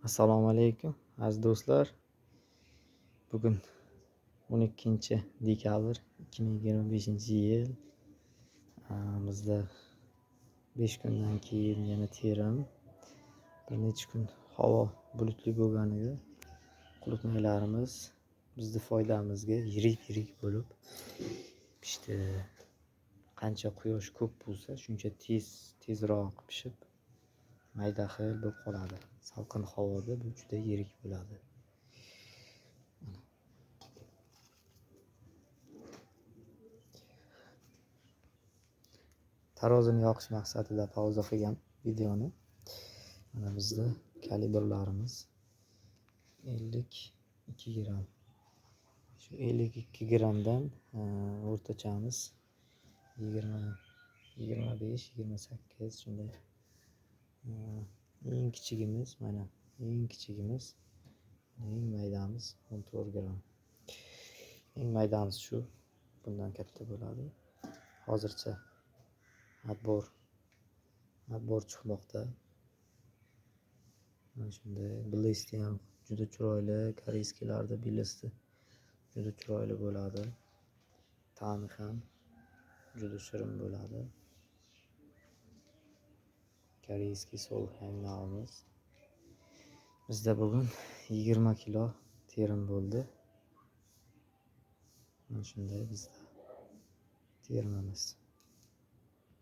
Assalomu alaykum, aziz do'stlar. Bugun 12 dekabr 2025-yil. Bizda 5 kundan keyin yana terim. Bir necha kun havo bulutli bo'lganiga qulupnaylarimiz bizni foydamizga yirik-yirik bo'lib pishdi. Qancha quyosh ko'p bo'lsa, shuncha tezroq pishib, mayda xil bo'lib qoladi. Salqin havoda bu juda yirik bo'ladi. Tarozini yoqish maqsadida pauza qilgan videoni. Mana bizda kalibrlarimiz 52 gram. Shu 52 gramdan o'rtachamiz 20, 25, 28 shunday. Eng kichigimiz mana, eng kichigimiz, eng maydamiz 14 gram. Eng maydamiz shu, bundan katta bo'ladi. Hozircha отбор chiqmoqda. Mana shunday blesti ham juda chiroyli, koreyskiylarda blesti juda chiroyli bo'ladi. Ta'mi ham juda shirin bo'ladi. Koreyskiy sol hamyonimiz. Bizda bugun 20 kilo terim bo'ldi. Mana shunday bizda terimimiz.